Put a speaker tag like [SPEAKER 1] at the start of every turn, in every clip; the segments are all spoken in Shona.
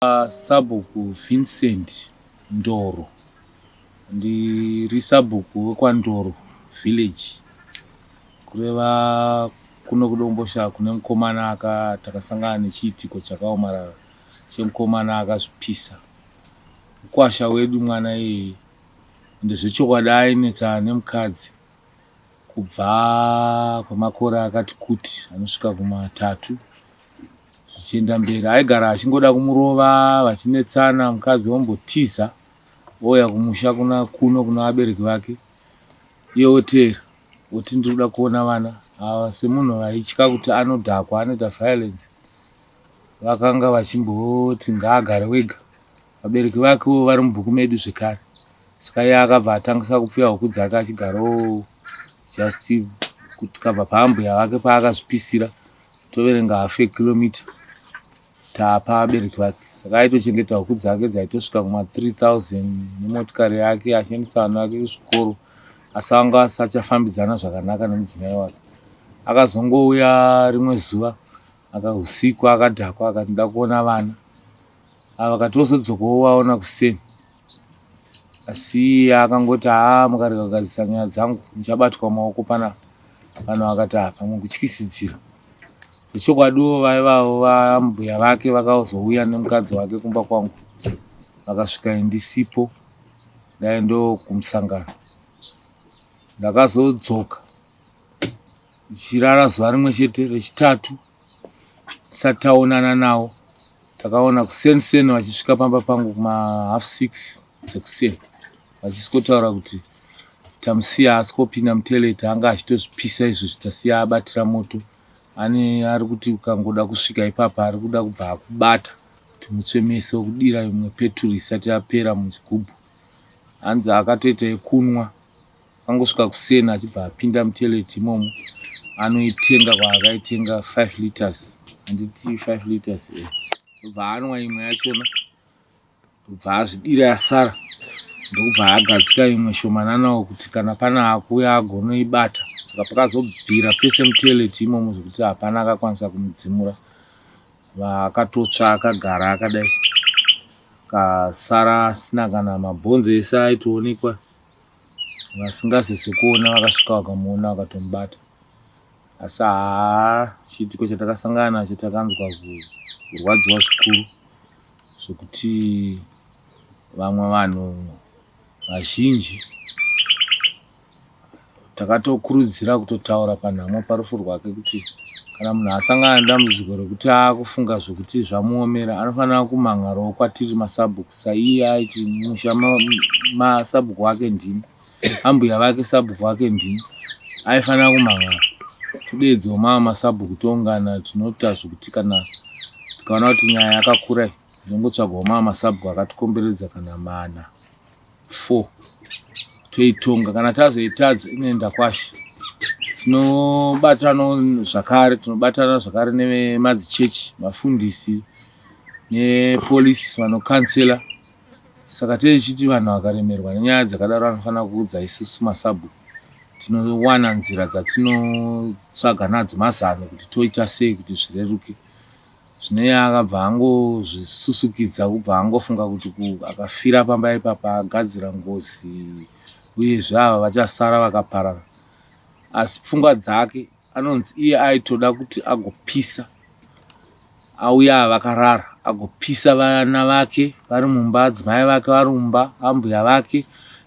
[SPEAKER 1] Sabhuku Vincent Ndoro. Ndiri sabhuku wekwaNdoro village. Kureva kuno kuDombosha kune mukomana aka takasangana nechiitiko chakaomarara chemukomana akazvipisa. Mukwasha wedu mwana iyeye ende zvechokwadi ainetsana nemukadzi kubva kwemakore akati kuti anosvika kumatatu zvichienda mberi. Aigara achingoda kumurova vachinetsana mukadzi ombotiza ouya kumusha kuna kuno kuna vabereki vake iye oteera oti ndiri kuda kuona vana ava semunhu vaitya kuti anodhakwa anoita violence vakanga vachimboti ngaagare wega vabereki vakewo vari mubhuku medu zvekare saka iye akabva atangisa kupfuya huku dzake achigarawo just kuti kabva paambuya vake paakazvipisira toverenga hafu yekilomita tapa vabereki vake saka aitochengeta huku dzake dzaitosvika kuma 3000 nemotikari yake achiendesa vana vake kuzvikoro asi anga asachafambidzana zvakanaka nemudzimai wake akazongouya rimwe zuva akausiku akadhakwa akati nda kuona vana ava vakati wozodzokawo waona kuseni asi iye akangoti haa mukarega kugadzirisa nyaya dzangu muchabatwa maoko panapa vanhu vakati haa pamwe kutyisidzira zvechokwadiwo vaivavo vambuya vake vakazouya nemukadzi wake kumba kwangu vakasvika indisipo ndaendawo kumusangano ndakazodzoka ndichirara zuva rimwe chete rechitatu tisati taonana nawo takaona kuseni seni vachisvika pamba pangu kuma half 6 dzekuseni vachisikotaura kuti tamusiya asikopinda mutoilet anga achitozvipisa izvozvi tasiya abatira moto ane ari kuti ukangoda kusvika ipapa ari kuda kubva akubata kuti mutsve mese okudira imwe peturu isati yapera muchigubhu hanzi akatoita yekunwa Akangosvika kuseni achibva apinda mutoilet imomo anoitenga kwaakaitenga 5 liters handiti 5 liters eh. Ndobva anwa imwe yachona ndobva azvidira yasara ndokubva agadzika imwe shomananawo kuti kana pana akuuya agonoibata saka pakazobvira pese mutoilet imomo zvekuti hapana akakwanisa kumudzimura akatotsva akagara akadai kasara asina kana mabhonzo ese aitoonekwa Vasingazeze kuona vakasvika vakamuona vakatomubata asi haa chiitiko chatakasangana nacho takanzwa kurwadziwa zvikuru zvekuti vamwe vanhu vazhinji takatokurudzira kutotaura panhamo parufu rwake kuti kana munhu asangana nedambudziko rekuti akufunga zvekuti zvamuomera anofanira kumhan'arawo kwatiri masabhuku saiye aiti musha masabhuku wake ndini ambuya vake sabhuku wake ndini aifanira kumhan'ara todeedzawo mama masabhuku toungana tinoita zvekuti kana tikaona kuti nyaya yakakura tinongotsvagawo mama masabhuku akatikomberedza kana mana 4 toitonga kana tazoitadza inoenda kwashe tinobatana zvakare tinobatana zvakare nemadzichechi mafundisi nepolisi vanokansela saka tichiti vanhu vakaremerwa nenyaya dzakadaro vanofanira kuudza isusu masabhuku tinowana nzira dzatinotsvaga nadzo mazano kuti toita sei kuti zvireruke Zvino iye akabva angozvisusukidza kubva angofunga kuti akafira pamba ipapa agadzira ngozi uyezve ava vachasara vakaparara. Asi pfungwa dzake anonzi iye aitoda kuti agopisa auya vakarara agopisa vana vake vari mumba adzimai vake vari mumba ambuya vake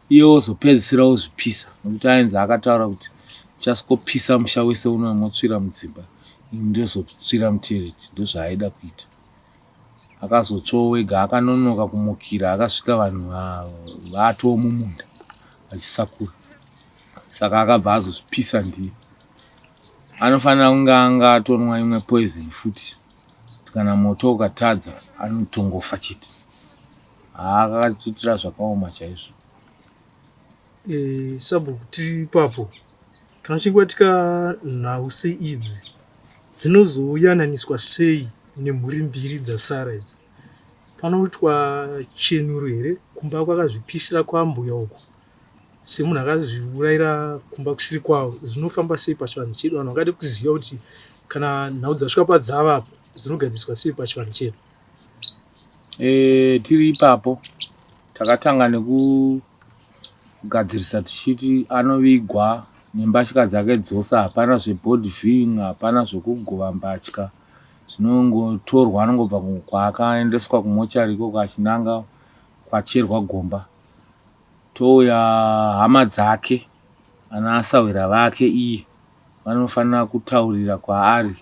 [SPEAKER 1] iye ozopedzisira ozvipisa nekuti ainzi akataura kuti ndichasikopisa musha wese uno motsvira mudzimba Ini ndozotsvira mutereti ndozvaaida kuita. Akazotsvawo wega akanonoka kumukira akasvika vanhu vatoo mumunda vachisakura saka akabva azozvipisa ndiye. Anofanira kunge anga atonwa imwe poison futi kana moto ukatadza anotongofa chete. Haa akatiitira zvakaoma chaizvo.
[SPEAKER 2] Eh, sabhuku tiri ipapo kana uchinge watika nhau seidzi dzinozoyananiswa sei nemhuri mbiri dzasara idzi panoitwa chenuro here kumba kwakazvipisira kwambuya uku semunhu akazviurayira kumba kusiri kwavo zvinofamba sei pachivanhu chedu vanhu vangade kuziva kuti kana nhau dzasvika padzavapo dzinogadziriswa sei pachivanhu chedu.
[SPEAKER 1] E, tiri ipapo takatanga nekugadzirisa tichiti anovigwa nembatya dzake dzose, hapana zvebody viewing, hapana zvekugova mbatya, zvinongotorwa anongobva kwaakaendeswa kumochari ikoko achinanga kwacherwa gomba. Touya hama dzake ana asahwira vake iye vanofanira kutaurira kwaari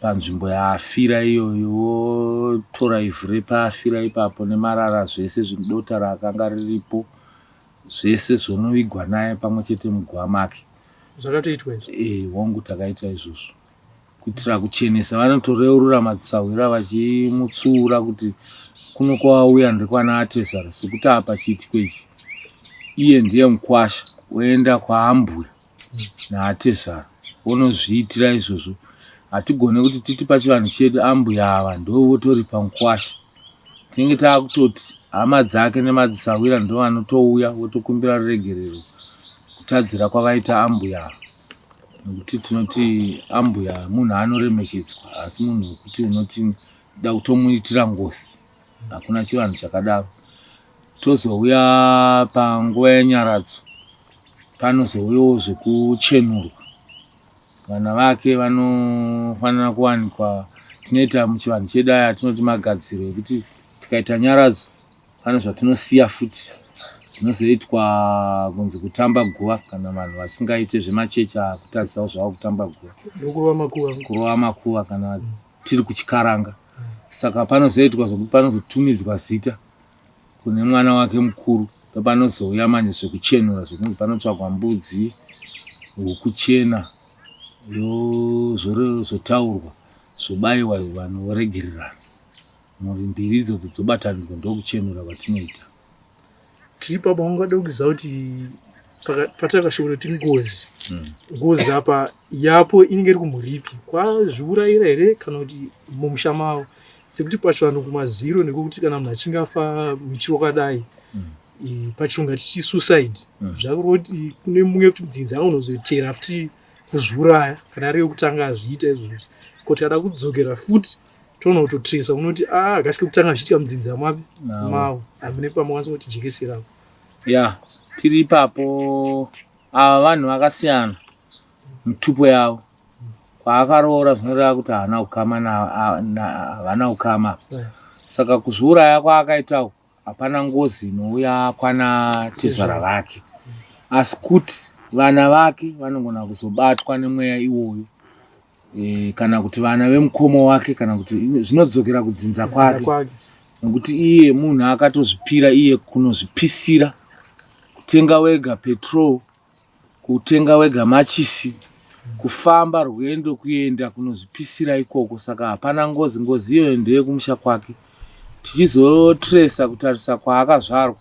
[SPEAKER 1] panzvimbo yaafira iyoyo votora ivhu repaafira ipapo nemarara zvese zvidota raakanga riripo zvese zvonovigwa naye pamwe chete muguva make.
[SPEAKER 2] Zvakatoitwa izvi?
[SPEAKER 1] Eh, hongu takaita izvozvo kuitira kuchenesa. Vanotoreurura madzisahwira vachimutsiura kuti kuno kwawauya ndekwana atezvara sekuti apa chiitiko ichi iye ndiye mukwasha oenda kwaambuya naatezvara vonozviitira izvozvo. Hatigone kuti titi pachivanhu chedu ambuya ava ndovotoripa mukwasha. Tinenge taakutoti hama dzake nemadzisahwira ndovanotouya votokumbira ruregerero kutadzira kwavaita ambuya ava nekuti tinoti ambuya munhu anoremekedzwa asi munhu wekuti unoti da kutomuitira ngozi hakuna chivanhu chakadaro. Tozouya panguva yenyaradzo panozouyawo zvekuchenurwa vana vake vanofanira kuwanikwa tinoita muchivanhu chedu aya tinoti magadziro ekuti tikaita nyaradzo pane zvatinosiya futi zvinozoitwa kunzi kutamba guva kana vanhu vasingaite zvemachechi akutadzisawo zvavo kutamba guva
[SPEAKER 2] Nokurova makuva.
[SPEAKER 1] Kurova makuva kana tiri kuchikaranga. Saka panozoitwa zvekuti panozotumidzwa zita kune mwana wake mukuru, ndopanozouya manje zvekuchenura zvekunzi panotsvagwa mbudzi, huku chena, zvotaurwa, zvobayiwa, vanhu voregererana, mhuri mbiri idzodzo dzobatanidzwa, ndokuchenura kwatinoita.
[SPEAKER 2] Tiri papa ungada kuziva kuti patakashoko kuti ngozi ngozi apa yapo inenge iri kumhuri ipi, kwazviurayira here kana kuti mumusha mavo? Sekuti pachivanhu kumaziro nekuti kana munhu achinge afa muitiro wakadai, pachirungu tichi suicide, zvakureva kuti kune mumwe kuti dzinza anozotera futi kuzviuraya kana ari yekutanga azviita izvozvo. Kuti kada kudzokera futi toona kutotresa unoti a akasike kutanga zvichiitika mudzinza mapi mavo hamune pamwe kutijekeserapo.
[SPEAKER 1] Ya, tiri ipapo. Ava vanhu vakasiyana mitupo yavo kwaakaroora, zvinoreva kuti haana ukama, havana ukama. Saka kuzviuraya kwaakaita uku hapana ngozi inouya kwana tezvara vake, asi kuti vana vake vanogona kuzobatwa nemweya iwoyo, kana kuti vana vemukoma wake, kana kuti zvinodzokera kudzinza kwake, nekuti iye munhu akatozvipira iye kunozvipisira, kutenga wega petrol, kutenga wega machisi, kufamba rwendo kuenda kunozvipisira ikoko. Saka hapana ngozi, ngozi iyoyo ndeyekumusha kwake. Tichizotresa kutarisa kwaakazvarwa,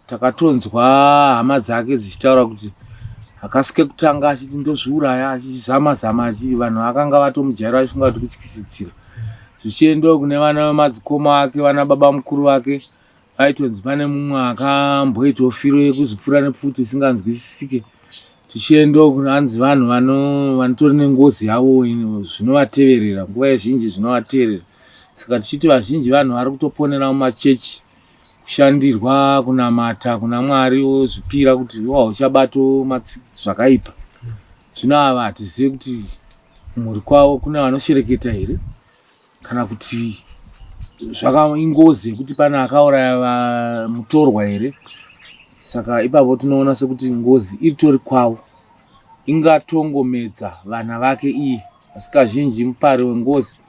[SPEAKER 1] takatonzwa hama dzake dzichitaura kuti akasike kutanga achiti ndozviuraya, achizama zama achi vanhu vakanga vatomujaira vachifunga kuti kutyisidzira. Zvichiendawo kune vana vemadzikoma ake, vana baba mukuru vake vaitonzi pane mumwe akamboitawo firo yekuzvipfura nepfuti isinganzwisisike. Tichiendawo kunanzi vanhu vanotori nengozi yavo, zvinovateverera nguva zhinji, zvinovateerera. Saka tichiti vazhinji vanhu vari kutoponera mumachechi, kushandirwa, kunamata kuna Mwari, wozvipira kuti iwe hauchabato zvakaipa. Zvino ava hatizive kuti kumhuri kwavo kune vanoshereketa here kana kuti zvaka ingozi yekuti pane akauraya mutorwa here. Saka ipapo tinoona sekuti ngozi iritori kwavo, ingatongomedza vana vake iye, asi kazhinji mupari wengozi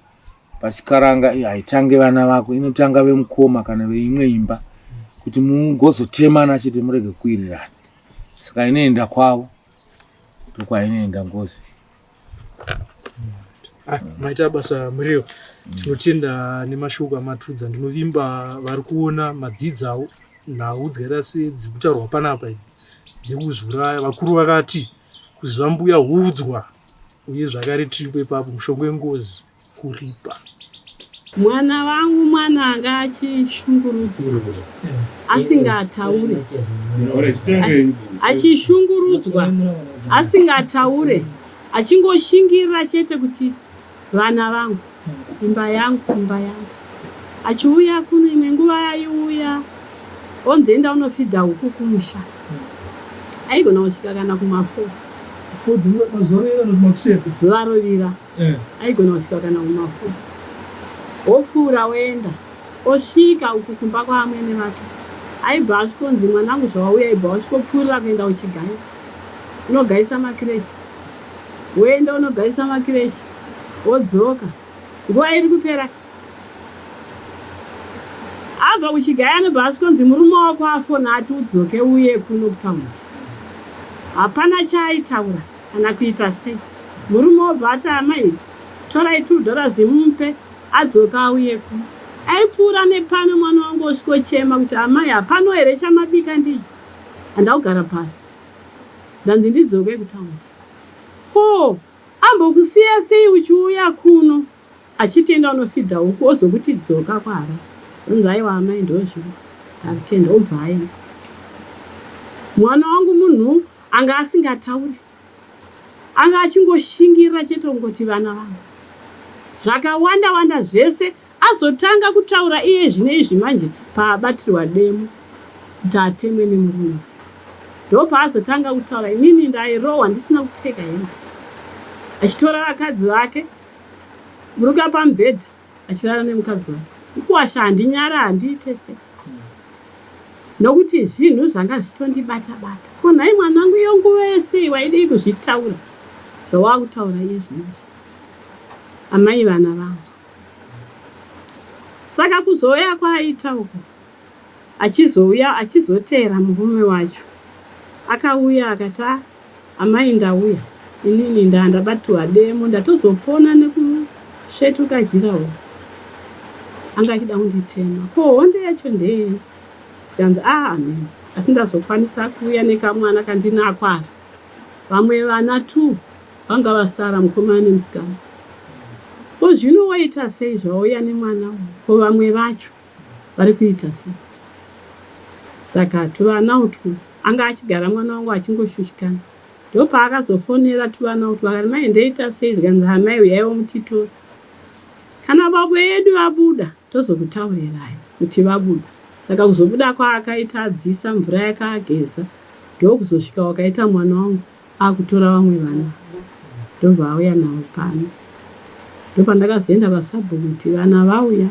[SPEAKER 1] pachikaranga haitange vana vako, inotanga vemukoma kana veimwe imba kuti mugozotemana chete murege kuwirirana. Saka inoenda kwavo, ndokwainoenda ngozi.
[SPEAKER 2] Ah, maita basa Muriwo, tinotenda nemashoko amatudza. Ndinovimba vari kuona madzidzawo nhau dzikaita sedzikutaurwa panapa idzi dzekuzviuraya. Vakuru vakati kuziva mbuya hudzwa, uye zvakare tiripo ipapo mushonga wengozi kuripa.
[SPEAKER 3] Mwana wangu mwana anga achishungurudzwa asingataure, achishungurudzwa asingataure, achingoshingirira chete kuti vana vangu, imba yangu, imba yangu. Achiuya kuno imwe nguva yaiuya onzi enda unofidha huku kumusha. Aigona kusvika kana kumafo. Zuva rovira. Aigona kusvika kana kumafo. Wopfuura woenda. Osvika uku kumba kwaamwene vake. Aibva asvikonzi mwanangu zvawauya ibva wasvikopfuurira kuenda uchigayo. Unogaisa makireshi. Woenda unogaisa makireshi. Wodzoka. Nguva iri kupera. Abva kuchigaya anobva asvikonzi murume wako afona ati udzoke uye kuno kutaundi. Hapana chaaitaura kana kuita sei. Murume obva ati amai torai $2 mumupe adzoka auye kuno. Aipfuura nepano mwana wangu osvikochema kuti amai hapano here chamabika ndidye. Handina kugara pasi. Ndanzi ndidzoke kutaundi. Ko ambokusiya sei uchiuya kuno achiti enda unofidha huku ozokuti dzoka kwaHarare. Onzi aiwa amai ndozviri. Ndakutenda obva aenda. Mwana wangu munhu anga asingatauri. Anga achingoshingirira chete kungoti vana vangu. Zvakawanda wanda zvese azotanga kutaura iye zvino izvi manje paabatirwa demo kuti atemwe nemurume. Ndopaazotanga kutaura inini ndairohwa ndisina kupfeka hembe. Achitora vakadzi vake buruka pamubhedha achirara nemukadzi wake. Mukuwasha handinyara handiite sei. Nokuti zvinhu zvanga zvitondibata bata. Ko nhai mwanangu iyo nguva yese waidii kuzvitaura zvawakutaura iye zvino izvi. Amai vana vangu. Saka kuzouya kwaaita uku achizouya achizoteera murume wacho akauya akati ah amai ndauya inini ndandabatiwa demo ndatozopona nekusvetuka jira uyu anga achida kunditema ko honde yacho ndeyei zvikanzi ah amen asi ndazokwanisa kuuya nekamwana kandinako aka vamwe vana two vanga vasara mukomana nemusikana ko zvino waita sei zvauya nemwana uyu ko vamwe vacho vari kuita sei saka tuvana utwu anga achigara mwana wangu achingoshushikana ndopaakazofonera tuvana utwu akati mai ndoita sei zvikanzi amai uyaiwo mutitora kana baba edu vabuda tozokutaurirai kuti vabuda saka kuzobuda kwaakaita adzisa mvura yakaageza ndokuzosvika wakaita mwana wangu akutora vamwe vana ndobva auya navo pano ndopandakazoenda pasabhuku kuti vana vauya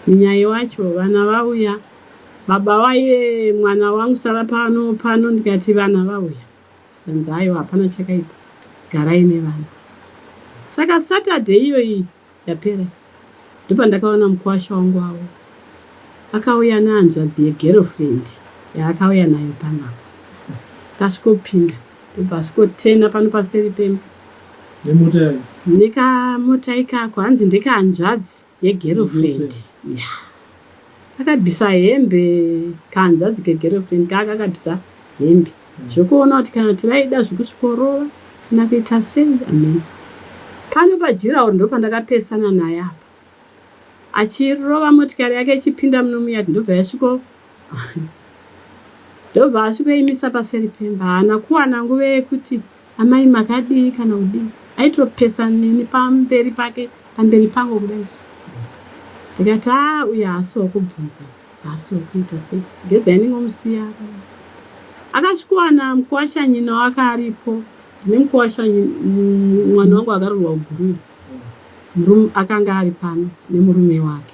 [SPEAKER 3] munyai wacho vana vauya baba vaive mwana wangu sara pano pano ndikati vana vauya kanzi aiwa hapana chakaipa garai nevana saka saturday iyoyi yapera ndopandakaona mukuwasha wangu avo akauya nehanzvadzi yegirlfriend yaakauya nayo panapa akasvikopinda ndobva asvikotena pano paseri pemba nekamota ikako hanzi ndekahanzvadzi yegirlfriend ya akabvisa hembe kahanzvadzi kegirlfriend kaka akabvisa hembe Zvekuona kuti kana kuti vaida zvekusvikorova kana kuita sei amen. Pano pajirawo ndopandakapesana naye apa achirova motikari yake ichipinda muno muyard ndobva yasviko ndobva asvikoimisa paseri pemba haana kuwana nguva yekuti amai makadii kana kudii aitopesana neni pamberi pake pamberi pangu kudai so ndikati aa uyo haasi wakubvunza Haasi wekuita sei Gedzai ndingomusiya akadaro. Akasvikowana mukuwasha nyina wake aripo. Ndine mukuwasha mwana wangu akaroorwa kuGuruve. Murume akanga ari pano nemurume wake.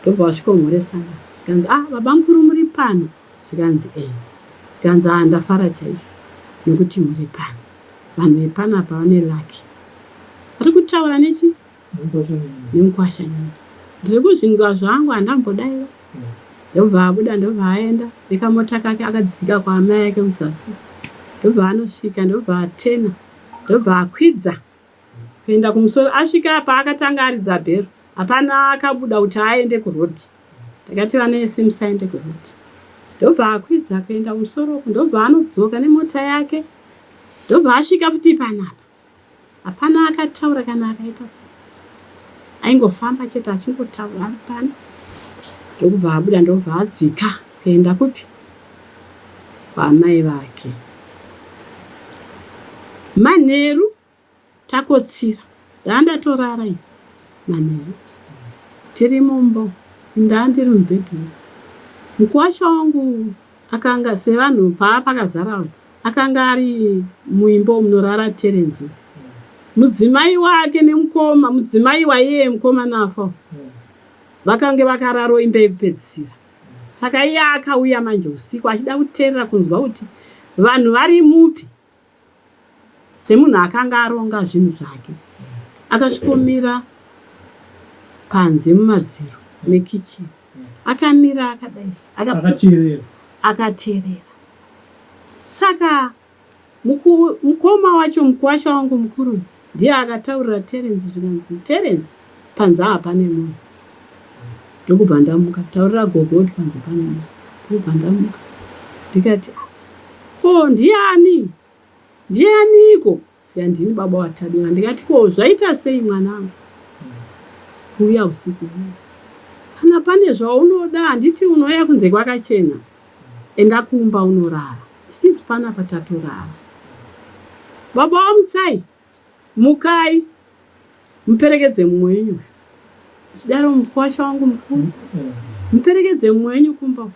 [SPEAKER 3] Ndobva vasvikomhoresana. Zvikanzi ah baba mukuru muri pano? Zvikanzi eh. Zvikanzi ah ndafara chaizvo nekuti muri pano. Vanhu vepanapa vane lucky. Vari kutaura nechi? Nemukwasha nyina. Ndiri kuzvinzwa zvangu handambodaira. Ndobva abuda ndobva aenda nekamota kake akadzika kwaamai ake kuzasi. Ndobva anosvika ndobva atena ndobva akwidza kuenda kumusoro. Asvika apa akatanga aridza bhero. Hapana akabuda kuti aende kuroad. Takati vana ese musaende kuroad. Ndobva akwidza kuenda kumusoro uku ndobva anodzoka nemota yake. Ndobva asvika futi panapa. Hapana akataura kana akaita sei. Aingofamba chete achingotaura ari pano. Ndokubva abuda ndobva adzika kuenda kupi? Kwaamai vake. Manheru takotsira. Ndandatorara ini manheru. Tiri mumba ndaa ndiri mubedroom. Mukuwasha wangu akanga sevanhu paa pakazara vanhu akanga ari muimba munorara Terence. Mudzimai wake nemukoma, mudzimai waiyeye mukomana afa vakange vakararo imba yekupedzisira. Saka iye akauya manje usiku achida kuteerera kunzwa kuti vanhu vari mupi semunhu akanga aronga zvinhu zvake. Akasvikomira panze mumadziro mekicheni. Akamira akadai.
[SPEAKER 2] Akateerera.
[SPEAKER 3] Akateerera. Saka mukoma wacho mukuwasha wangu mukuru ndiye akataurira Terence zvikanzi Terence panze apa pane munhu. Ndokubva ndamuka taurira gogo kuti panze pane munhu. Ndokubva ndamuka ndikati ko ndiani? Ndianiko? Ndini baba waTadiwa. Ndikati ko zvaita sei mwanangu kuuya usiku huno? Kana pane zvaunoda handiti unouya kunze kwakachena, enda kumba unorara. Isusu panapa tatorara. Baba waMutsai, mukai muperekedze mumwe wenyu uyu. Achidaro mukwasha wangu mukuru, muperekedze mumwe wenyu kumba uyu.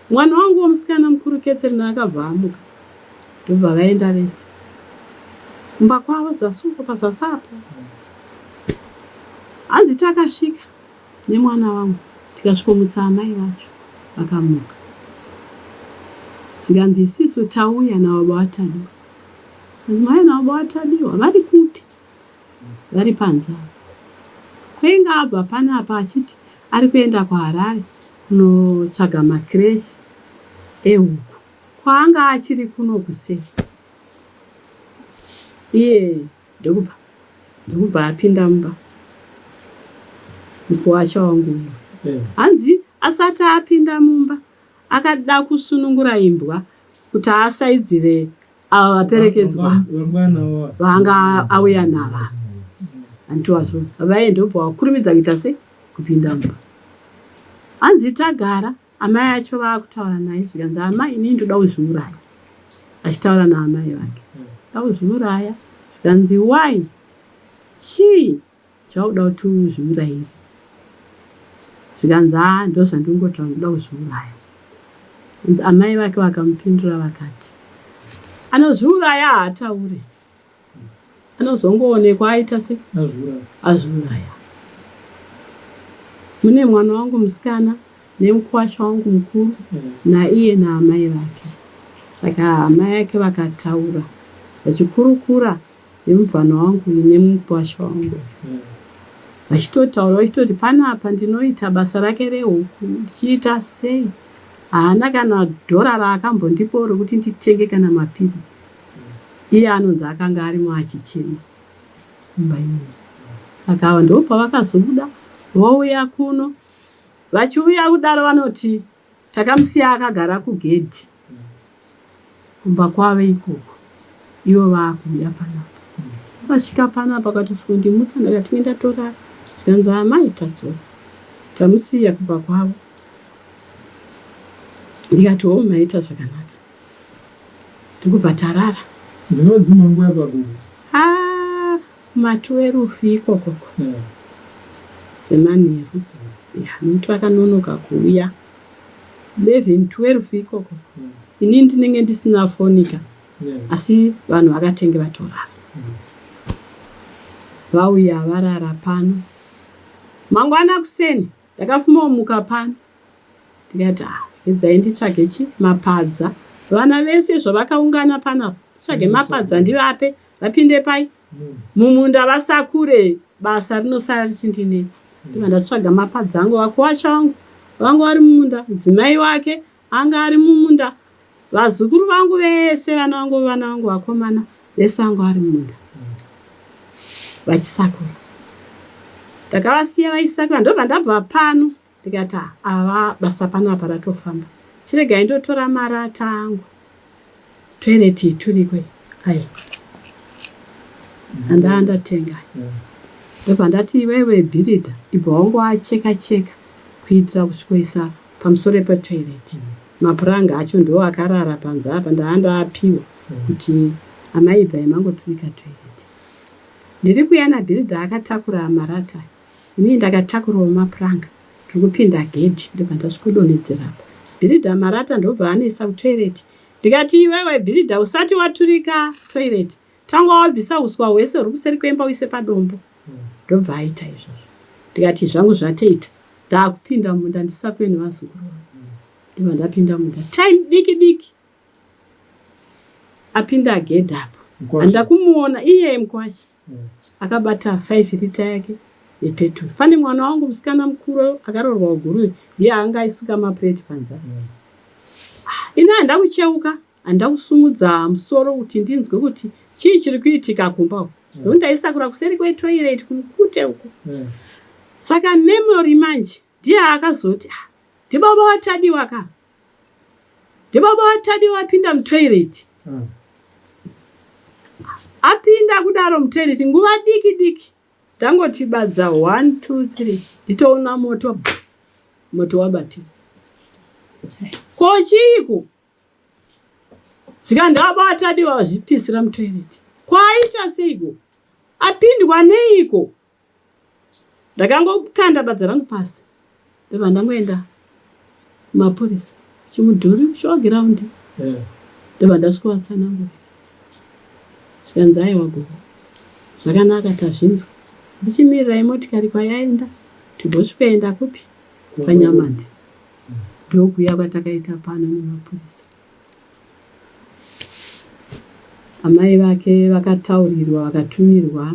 [SPEAKER 3] Mwana wangu womusikana mukuru Catherine akabva amuka ndobva vaenda vese kumba kwavo zasi uko pazasi apo. Hanzi takasvika nemwana wangu tikasvikomutsa amai vacho vakamuka. Zvikanzi isisu tauya nababa vaTadiwa. Zvikanzi mauya nababa vaTadiwa vari kupi? Vari panze apo. Kwainge abva panapa achiti ari kuenda kuHarare kunotsvaga makireshi ehuku kwaanga achiri kuno kusei. Iye ndokubva ndokubva apinda mumba mukuwasha wangu uyu. Hanzi asati apinda mumba akada kusunungura imbwa kuti asaidzire ava vaperekedzwa vanga auya nava antiwazvo vaye ndobva wakurumidza kuita sei kupinda mumba hanzi tagara amai acho vaakutaura naye zvikanzi amai inini ndoda kuzviuraya achitaura naamai vake ndoda kuzviuraya zvikanzi why chii Chauda kuti uzviurayire? Zvikanzi haa ndozvandingotaura ndoda kuzviuraya. Hanzi amai vake vakamupindura vakati anozviuraya haataure anozongoonekwa aita se azviuraya. Mune mwana wangu musikana nemukwasha wangu mukuru naiye naamai vake. Saka amai ake vakataura vachikurukura nemubvana wangu uyu nemukwasha wangu vachitotaura vachitoti panapa ndinoita basa rake rehuku ndichiita sei haana kana dhora raakambondipawo rekuti nditenge kana mapiritsi iye anonzi akanga arimo achichema mumba imomo saka ava ndo pavakazobuda vouya kuno vachiuya kudaro vanoti Takamusiya akagara kugedhi kumba kwavo ikoko ivo vakuuya panapa. Vakasvika panapa vakatosvikondimutsa ndakati ndatorara zvikanzi amai tadzoka tamusiya kumba kwavo ndikati hoo maita zvakanaka ndokubva tarara.
[SPEAKER 2] Dzinodzimwe nguva pagogo?
[SPEAKER 3] Ah, kumatuwerufi ikokoko dzemanheru ya nokuti vakanonoka kuuya 11 12 ikoko ini ndinenge ndisina fonika asi vanhu vakatenge vatorara vauya varara pano mangwana kuseni ndakafumomuka pano ndikati ah edzai nditsvage chi mapadza vana vese zvavakaungana panapa tsvage mapadza ndivape vapinde pai mumunda vasakure basa rinosara richindinetsa ndibva ndatsvaga mapadza angu vakuwasha vangu vanga vari mumunda mudzimai wake anga ari mumunda vazukuru vangu vese vana vangu vana vangu vakomana vese vanga vari mumunda vachisakura ndakavasiya vaisakura ndobva ndabva pano ndikati ava basa panapa ratofamba chiregai ndotora marata angu toilet iturikwe aya andaa ndatenga ndobva ndati iwewe bhiridha ibva wangoacheka cheka kuitira kusvikoisa pamusoro petoilet mapuranga acho ndiwo akarara panze apa ndaa ndaapiwa kuti amai ibvai mangoturika toilet ndiri kuya nabhiridha akatakura marata. Inini ndakatakurawo mapuranga ndiri kupinda gedhi ndobva ndasvikodonhedzera apa. Bhiridha marata ndobva anoisa kutoireti. Ndikati iwewe bhiridha usati waturika toireti tanga wabvisa uswa hwese huri kuseri kwemba uise padombo. Ndobva aita izvozvo. Ndikati zvangu zvatoita ndakupinda munda ndisakure nevazukuru vangu. Ndobva ndapinda munda time diki diki apinda gedhi apo handakumuona iye mukwasha akabata 5 lita yake yepeturu pane mwana wangu musikana mukuru akaroorwa kuguru ndiye anga aisuka mapureti panze ah, ini handa kucheuka handa kusumudza musoro kuti ndinzwe kuti chii chiri kuitika kumba uku nokuti ndaisakura kuseri kwetoilet kumukute uko saka memory manje ndiye akazoti ah, ndibaba watadiwa ka ndibaba watadiwa apinda mutoilet Apinda kudaro mutoilet nguva diki diki ndangoti badza 1 2 3 nditoona moto moto wabatika. Ko chiiko? Zvika ndabata diwa wazvipisira mutoilet. Kwaita seiko? Apindwa neiko? Ndakangokanda badza rangu pasi ndobva ndangoenda kumapurisa chimudhuri showground ndobva ndasvikovatsanangurira zvikanzi aiwa gogo zvakanaka tazvinzwa ndichimirirai motikari kwayaenda tigosvikoenda kupi panyamandi ndokuuya kwatakaita pano nemapurisa amai vake vakataurirwa vakatumirwa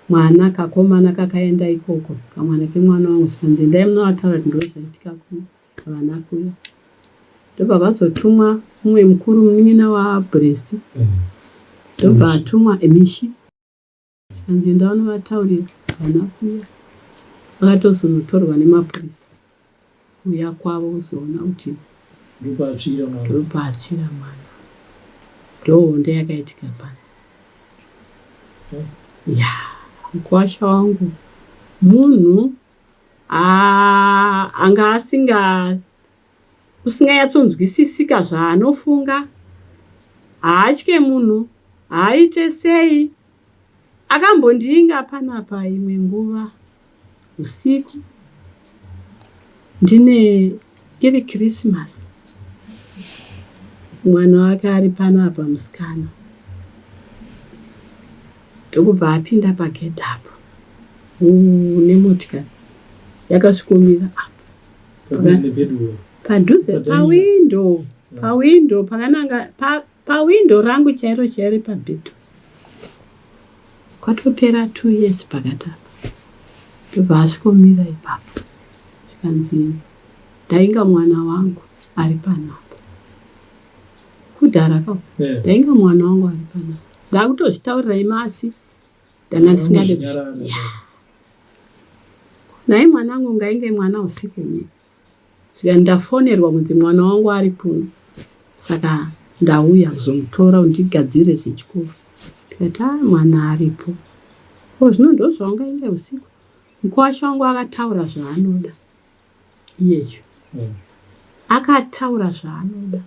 [SPEAKER 3] Mwana kakomana kakaenda ikoko kamwana kemwana wangu zvikanzi endai munovataura kuti ndozvaitika kuvana kuya ndobva vazotumwa mumwe mukuru munin'ina waBresi ndobva atumwa emishi zvikanzi enda unovataurira vana kuya vakatozonotorwa nemapurisa kuuya kwavo kuzoona kuti
[SPEAKER 2] ndopaatsvira mwana
[SPEAKER 3] ndopaatsvira mwana ndohondo yakaitika pano ya mukwasha wangu munhu anga asinga usinganyatsonzwisisika zvaanofunga haatye munhu haaite sei Akambondiinga panapa imwe nguva usiku ndine iri Christmas mwana wake ari panapa musikana ndokubva apinda pagedhi apo nemotikari yakasvikomira apo padhuze pawindo pawindo pakananga pa, Pawindow rangu chairo chairo pabed kwatopera two years pakati apa ndobva asvikomira ipapo zvikanzi ndainga mwana wangu ari panapa kudhara ka ndainga mwana wangu ari panapa ndakutozvitaurira imasi ndanga ndisingade nhai mwanangu ngainge mwana usiku uno Zvikanzi ndafonerwa kunzi mwana wangu ari kuno saka ndauya kuzomutora undigadzirire zvechikoro. Ndikati ah mwana aripo. Ko zvino ndozvaungainge usiku. Mukuwasha wangu akataura zvaanoda iyeyu. Akataura zvaanoda.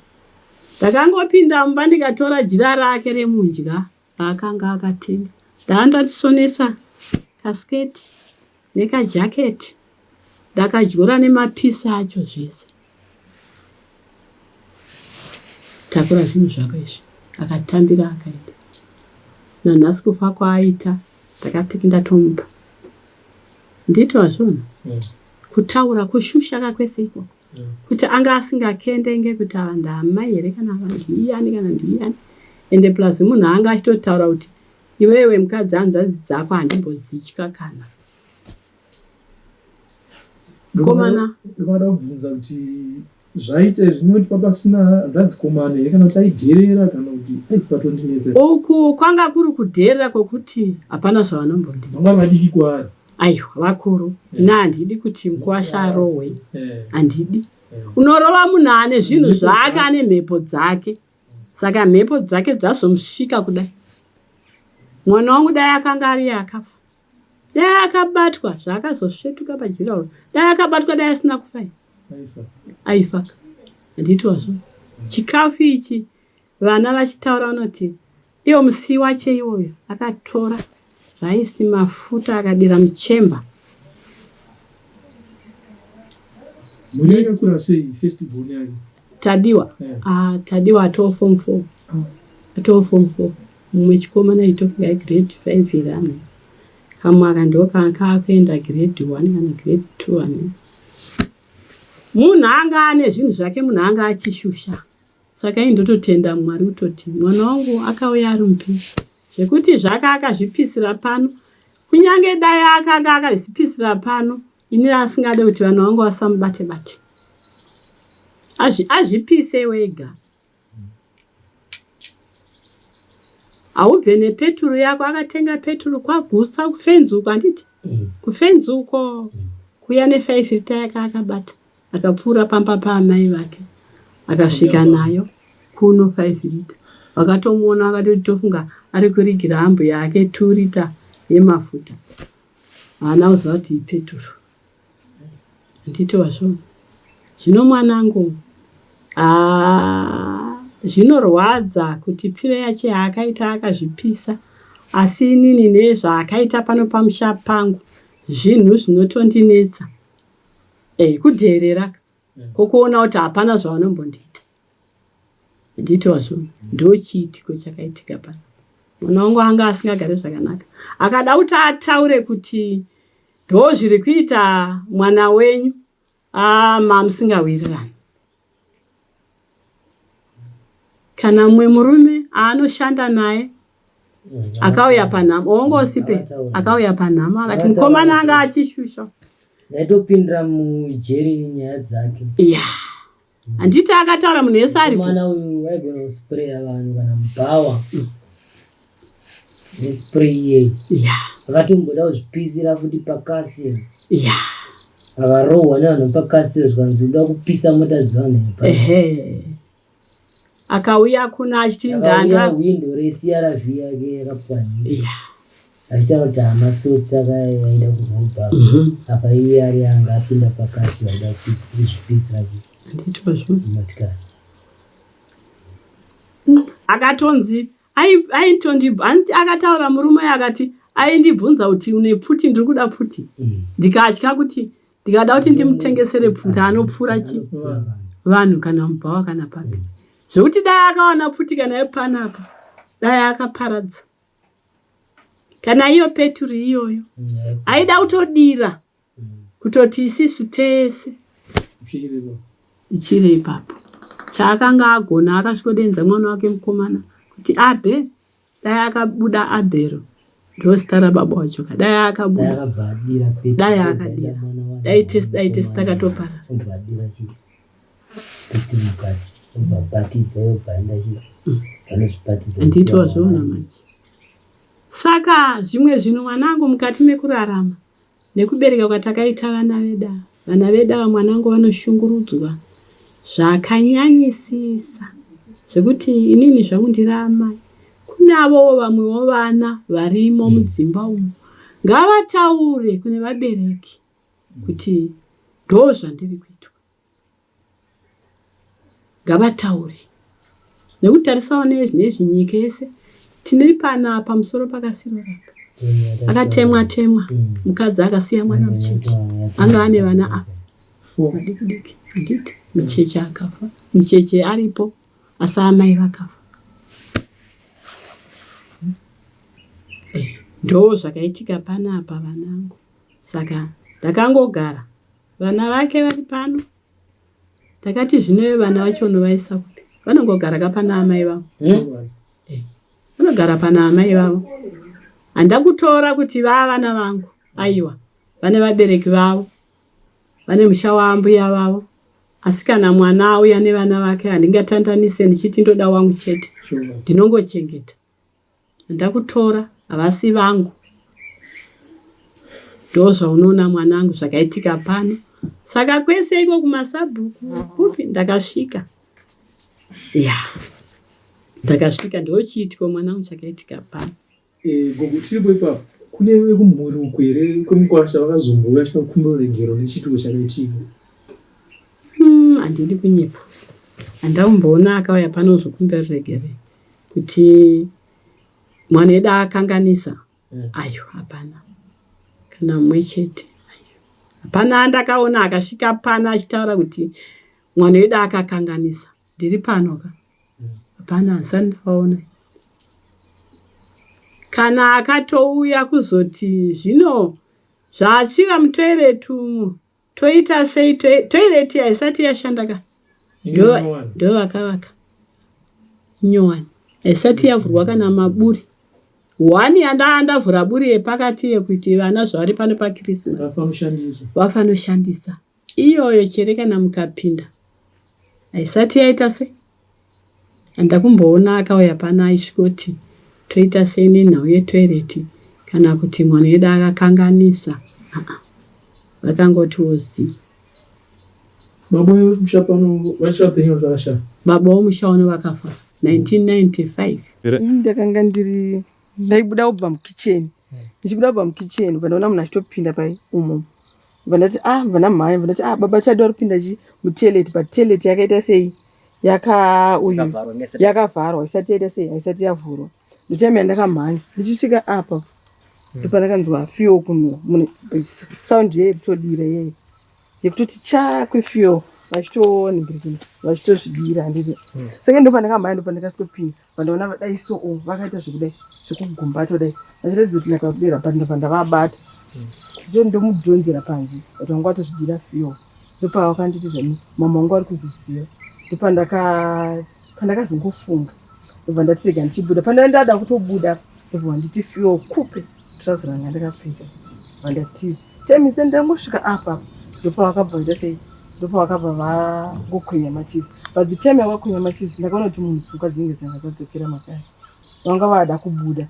[SPEAKER 3] Ndakangopinda mumba ndikatora jira rake remudya raakanga akatenga. Ndanga kasketi nekajaketi ndakadyora nemapisi acho zvese takura zvinhu zvako izvi akatambira akaenda nanhasi kufa kwaaita ndakati ndatomupa nditi wazviona mm. kutaura kushusha kakwese ikoko mm. kuti anga asingakendenge kuti ava ndaamai here kana ava ndiyani kana ndiyani ende plus munhu anga achitotaura kuti Iwewe mukadzi hanzvadzi dzako handimbodzitya kana. Komana.
[SPEAKER 2] Ndinoda kubvunza kuti zvaita izvi nekuti papasina hanzvadzi komana here kana kuti aidherera kana kuti ai patondinetsa.
[SPEAKER 3] Uku kwanga kuri kudherera kwokuti hapana zvavanombondii.
[SPEAKER 2] Vanga vadiki kwaari.
[SPEAKER 3] Aiwa vakuru. Ini handidi kuti mukuwasha arohwe. Handidi. Unorova munhu ane zvinhu zvake ane mhepo dzake. Saka mhepo dzake dzazomusvika kudai. Mwana wangu dai akanga ariye akafa. Dai akabatwa zvaakazosvetuka pajira uro. Dai akabatwa dai asina kufa. Aifa. Handiti wazvo. Chikafu ichi vana vachitaura vanoti Iwo musi wacho iwoyo akatora raisi mafuta akadira muchemba.
[SPEAKER 2] Mhuri yakakura sei first born yake?
[SPEAKER 3] Tadiwa.
[SPEAKER 2] Yeah.
[SPEAKER 3] Ah, Tadiwa atoo form 4. Atoo form 4. Mumwe chikomana itofunga grade 5 here ano. Kamwe aka ndo kaakuenda grade 1 kana grade 2 ano. Munhu anga ane zvinhu zvake, munhu anga achishusha. Saka ini ndototenda Mwari kutoti mwana wangu akauya ari mupenyu. Zvekuti zvake akazvipisira pano, kunyange dai akanga akazvipisira pano, ini asingade kuti vanhu vangu vasamubate bate. Azvipise wega. Haubve nepeturu yako, akatenga peturu kwagutsa kufenzi uko handiti? Kufenzi uko kuya ne5 rita yake akabata. Akapfuura pamba paamai vake akasvika nayo kuno 5 lita. Vakatomuona vakatoti tofunga ari kurigira ambuya ake 2 lita yemafuta. Haana kuziva kuti ipeturu. Handiti wazviona? Zvino mwanangu, haa zvinorwadza kuti pfiro yacho yaakaita akazvipisa asi inini nezvaakaita pano pamusha pangu zvinhu zvinotondinetsa. Eh, kudheerera ka kokuona kuti hapana zvavanombondiita. Nditi wazviona ndochiitiko chakaitika pano. Mwana wangu anga asingagari zvakanaka, akada kuti ataure kuti ndo zviri kuita mwana wenyu, ah, mamusingawirirani. Kana mumwe murume aanoshanda naye akauya panhamo, wonga usipe, akauya panhamo akati mukomana anga achishusha.
[SPEAKER 4] Ndaitopindira mujeri nyaya dzake.
[SPEAKER 3] Yeah. Handiti akataura munhu wese aripo.
[SPEAKER 4] Mwana uyu waigona kuspreya vanhu kana mubhawa. Nespray iyeyi.
[SPEAKER 3] Yeah.
[SPEAKER 4] Akatomboda kuzvipisira futi pakasiro.
[SPEAKER 3] Yeah.
[SPEAKER 4] Akarohwa nevanhu pakasiro zvikanzi uda kupisa mota dzevanhu
[SPEAKER 3] apa. Ehe. Akauya kuno achiti ndanga
[SPEAKER 4] window reCRV yake yakapwanyika.
[SPEAKER 3] Yeah.
[SPEAKER 4] Achitaura kuti hamatsotsi akaida kurobha. Apa iye ari anga apinda pakasi vaida kuzvipisira
[SPEAKER 3] Handiti wazviona.
[SPEAKER 4] motikari.
[SPEAKER 3] Akatonzi aitondi akataura murume akati aindibvunza kuti une pfuti, ndiri kuda pfuti. Ndikatya kuti ndikada kuti ndimutengesere pfuti anopfura chi vanhu kana mubhawa kana papi. Zvekuti dai akawana pfuti kana yepanapa dai akaparadza. Kana iyo peturu iyoyo aida kutodira kutoti isisu tese ichiri ipapo. Chaakanga agona akasvikodenza mwana wake mukomana kuti abhe, dai akabuda Abhero ndozita rababa wacho ka, dai akabuda, dai akadira, dai tese, dai tese takatoparara. Handiti wazviona manje. Saka zvimwe zvinhu mwanangu mukati mekurarama nekubereka kwatakaita vana vedu ava, vana vedu ava mwanangu vanoshungurudzwa zvakanyanyisisa zvekuti inini zvangu ndiri amai. Kune avowo vamwewo vana varimo mudzimba umu ngavataure kune vabereki kuti ndozvandiri kuitwa. Ngavataure nekuti tarisawo nezvi nyika yese tine pana pamusoro pakasirora apa akatemwa temwa mukadzi akasiya mwana mucheche anga ane vana apa vadiki diki handiti mucheche akafa mucheche aripo asi amai vakafa. Ndo zvakaitika panapa vanangu saka ndakangogara Vana vake vari pano. Ndakati zvino vana vacho unovaisa kupi? Vanongogara ka pana amai vavo. Vanogara pana amai vavo. Handakutora kuti vava vana vangu. Aiwa. Vane vabereki vavo. Vane musha waambuya vavo. Asi kana mwana auya nevana vake handingatandanise ndichiti ndoda wangu chete. Ndinongochengeta. Ndakutora havasi vangu. Ndozvaunoona mwanangu zvakaitika pano. Saka kwese iko kumasabhuku kupi ndakasvika. Ya. Ndakasvika ndochiitiko mwanangu chakaitika pano.
[SPEAKER 2] Eh, gogo tiripo ipapo kune vekumhuri uku here kwemukwasha vakazombouya vachida kukumbira ruregero nechiitiko chakaitika?
[SPEAKER 3] Handidi kunyepa. Handakumboona akauya pano kuzokumbira ruregero kuti mwana wedu akanganisa. Ayo hapana kana mumwe chete. Ayo. Hapana andakaona akasvika pano achitaura kuti mwana wedu akakanganisa. Ndiri pano ka. Hapana, handisati ndavaona. Kana akatouya kuzoti zvino zvatsvira mutoilet umu toita sei toilet haisati yashanda ka ndo vakavaka nyowani haisati yavhurwa kana maburi one yandaa ndavhura buri yepakati yekuti vana zvavari pano pachristmas vafanoshandisa iyoyo chere kana mukapinda haisati yaita sei Handakumboona akauya pano aisvikoti toita sei nenhau yetoilet kana kuti mwana wedu akakanganisa aa vakangotiwo zii.
[SPEAKER 2] Baba vemusha pano vachiri vapenyu vakashaya?
[SPEAKER 3] Baba vomusha uno vakafa 1995.
[SPEAKER 5] Ini ndakanga ndiri ndaibuda kubva mukicheni ndichibuda kubva mukicheni bva ndaona munhu achitopinda pai umo bva ndati ah bva ndamhanya bva ndati ah baba chadi vari kupinda chi mutoilet but toilet yakaita sei yaka uyu yakavharwa isati yaita sei haisati yavhurwa ndotime yandakamhanya ndichisvika apa ndopandakanzwa fuel kunhuwa mune sound yeye kutodira yeye yekutoti cha kwefuel vachitooningirikini vachitozvidira handiti saka ndopandakamhanya ndopandakasvikopinda Pandaona vadai so oh, vakaita zvekudai zvekugumbata kudai vachiratidza kuti ndakadera but ndobva ndavabata zvo ndomudhonzera panze but vanga vatozvidira fuel ndopavakanditi zvani mama wangu vari kuzviziva ndopandaka pandakazongofunga ndobva ndati rega ndichibuda pandanga ndada kutobuda ndobva vanditi fuel kupe trouser ranga ndakapfeka vandatiza temise ndangosvika apa ndopavakabva vaita sei ndopavakabva vangokwenya machizi but the time yavakwenya machizi ndakaona kuti munhu pfungwa dzinenge dzanga dzadzokera makare vanga vada kubuda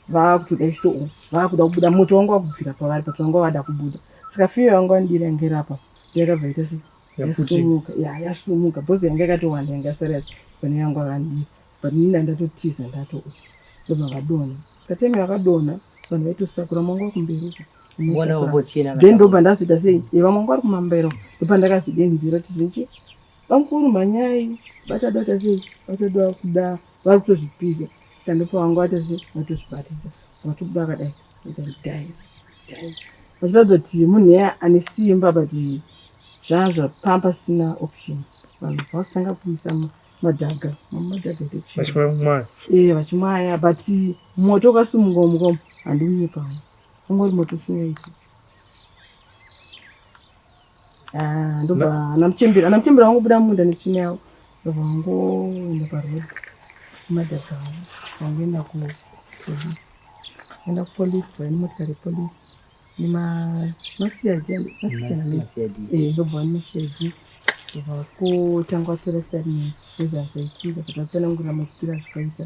[SPEAKER 5] vaakutodai so vaakuda kubuda moto wanga wakubvira pavari but vanga vada kubuda saka fiyo yanga vandira yange iri apa yakabva ita sei yasumuka ya yasumuka bhozi yanga yakatowanda yanga yasara pane yanga vandira but nina ndatotiza ndato ndobva vadonha saka time yakadonha vanhu vaitosakura mwangu wakumberi uko then ndobva ndazoita sei vamwe wangu vari kumambero ndobva ndakazodenzera kuti zvinchi bamukuru mhanyai vachada kuita sei vachada kuda vari kutozvipisa saka ndopa vangu vaita sei vatozvibatidza vatobuda vakadai dai dai vachiratidza kuti munhu iye ane simba but zvaa zvapamba sina option vanhu vazotanga kuisa madhaga madhaga
[SPEAKER 2] vachimwaya
[SPEAKER 5] eh vachimwaya but moto ukasumuka umuka handiunyepawo ungori moto usingaiti ah ndobva ana muchembera ana muchembera vangobuda mumunda netsvina yavo ndobva vangoenda paroad kumadhaga avo vangoenda ku enda kupolice vaine motikari yepolice nemacid ndobva vane macid vakotanga vatora statement nezvazvaitika but vatsanangurira maitikiro azvikaita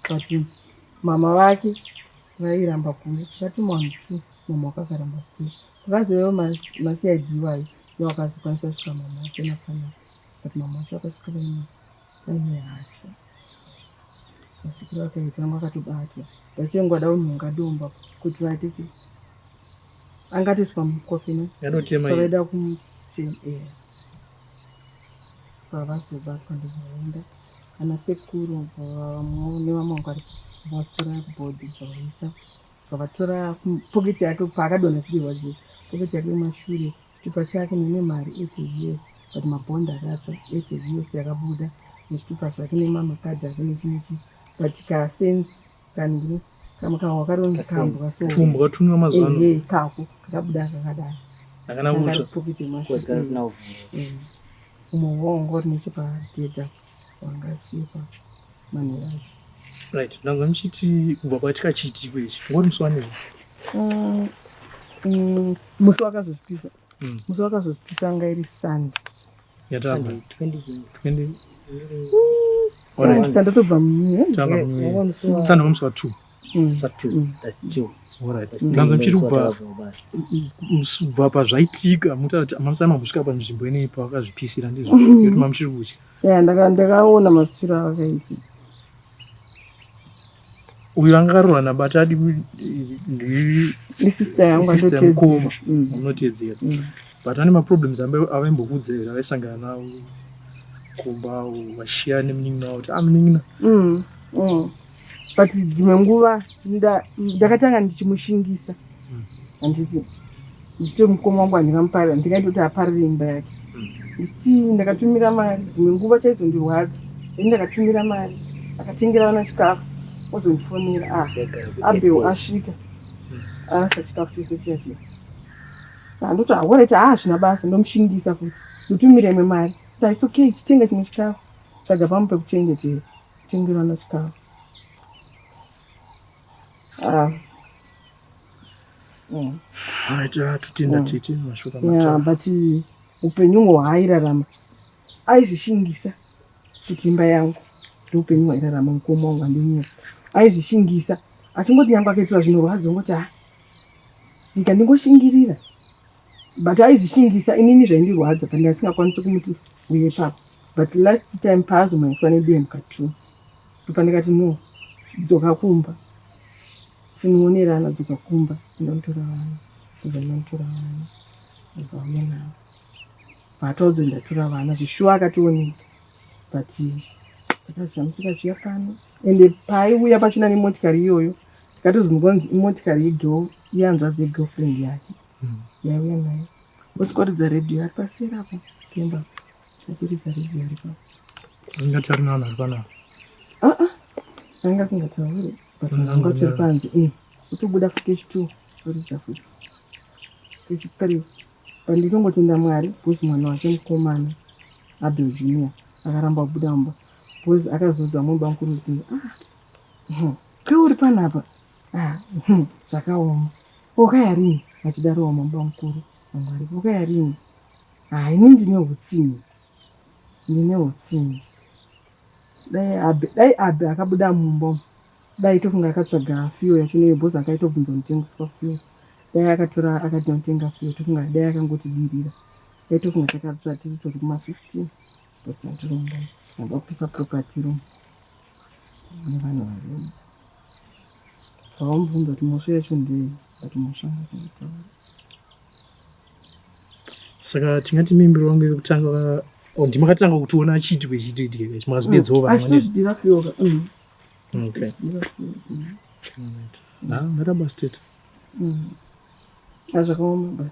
[SPEAKER 5] but mama vake vairamba kuuya vakatuma vanhu two mama wakakaramba kuuya pakazouyawo macid wayo ndowakazokwanisa kusvika mama wacho napanapa but mama wacho akasvika vaine hasha masvikiro akaita anga akatobatwa vachengu vada kunhonga domba kuti vaite sei angatoiswa mukofini
[SPEAKER 2] vaida
[SPEAKER 5] kumutema eh. pavazobatwa ndobvaenda ana sekuru nevamwe vanga vari vazitora bhodhi bvavaisa bvavatora poketi yake paakadonha chirwadziwa poketi yake kumashure Chitupa chake nene mari 80 years but mabond akatsva 80 years yakabuda nezvitupa zvake nemamakadhi ake nechinechi but kasense kanhu kamwe kamwe wakaronzi kambwa so
[SPEAKER 2] tumbwa tunwa mazuva ano
[SPEAKER 5] ehe kako kakabuda kakadaro
[SPEAKER 2] akana kutsva
[SPEAKER 5] poketi yemashure umwe wongo uri nechepagedha wangasipa manheru acho
[SPEAKER 2] right ndanzwa muchiti kubva kwaitika chiitiko ichi ngori musi wanei
[SPEAKER 5] musi wakazozvipisa musi wakazozvipisa anga iri sunday sandatobva
[SPEAKER 2] sunday musi wa 2 ndanzwa muchiti kubva pazvaitika mamusai mambosvika panzvimbo inei pavakazvipisira ndizvo yoti mamuchiri kutya
[SPEAKER 5] ya ndakaona mapiro avakaita
[SPEAKER 2] uyu anga akarohwa nabata adi
[SPEAKER 5] ndisister yangu
[SPEAKER 2] sister mukoma unotedzera but ane maproblems avaimbokuudza here avaisangana nawo kumba vashiya nemunin'ina wavo kuti ah munin'ina
[SPEAKER 5] but dzimwe nguva ndakatanga ndichimushingisa handiti. Ndichiti mukoma wangu handingamuparira, ndingaite kuti aparire imba yake. Ndichiti ndakatumira mari, dzimwe nguva chaizondirwadza. Ini ndakatumira mari, akatengera vana chikafu, ozondifonera. Ah, Abel asvika. Arasa chikafu chese chiya chiya. Ndoti alright, ah hazvina basa, ndomushingisa futi. Ndotumira imwe mari. Ndati it's okay, chitenga chimwe chikafu. Tsvaga pamwe pekuchengetera. Tengera vana chikafu. Ah.
[SPEAKER 2] Alright, totenda tete mashoko
[SPEAKER 5] Yeah,
[SPEAKER 2] amataura.
[SPEAKER 5] but upenyu hwaairarama aizvishingisa kuti imba yangu ndoupenyu hwairarama mukoma wangu handinyaya aizvishingisa achingoti nyange akaitirwa zvinorwadza ongoti ah ndika ndingoshingirira but aizvishingisa inini zvaindirwadza but ndasingakwanisi kumuti uye ipapo but last time paazomhanyiswa nedemo ka2 ndopandikati no dzoka kumba tinoonerana dzoka kumba ndinotora vana ndobva ndinotora vana ndobva auya navo paataudzo ndatora vana zvishuwa akationeka but takazvishamisika zviya pano ende paaiuya pachona nemotikari iyoyo tikatozonzwa kunzi imotikari yegirl yehanzvadzi yegirlfriend yake yaiuya nayo osikoridza redhiyo ari paseri apo pemba achiridza redhiyo ari papo
[SPEAKER 2] Asingatari navanhu vari panapa.
[SPEAKER 5] aa anga asingatauri but anga atori panze kutobuda futi kechi2 oridza futi kechi3 but nditongotenda Mwari because mwana wake mukomana Abel Junior akaramba kubuda mumba because akazodza mumba mukuru kuti ah keuri panapa ah zvakaoma wakaya rini vachidarowo mumba mukuru vamwari wakaya rini ah ini ndine utsinye ndine utsinye dai Abe dai Abe akabuda mumba umu dai tofunga akatsvaga fuel yacho neyo because akaitobvunza kunotengeswa fuel dai akatora akati notenga fuel tofunga dai akangotidirira dai tofunga takatsva tiri tori kuma 15 because tatiromba anda kupisa property room nevanhu varimo saka vamubvunza kuti mhosva yacho ndei but mhosva angasingatauri.
[SPEAKER 2] Saka tingati mimbiro wangu yekutanga oh, ndimakatanga kutiona achiitwa ichiitoitika ichi makazodedzawo vanhu vane
[SPEAKER 5] achitozvidira fuel ka
[SPEAKER 2] Okay.
[SPEAKER 5] Achitozvidira fuel.
[SPEAKER 2] Ah, maita basa tete.
[SPEAKER 5] Azvakaoma but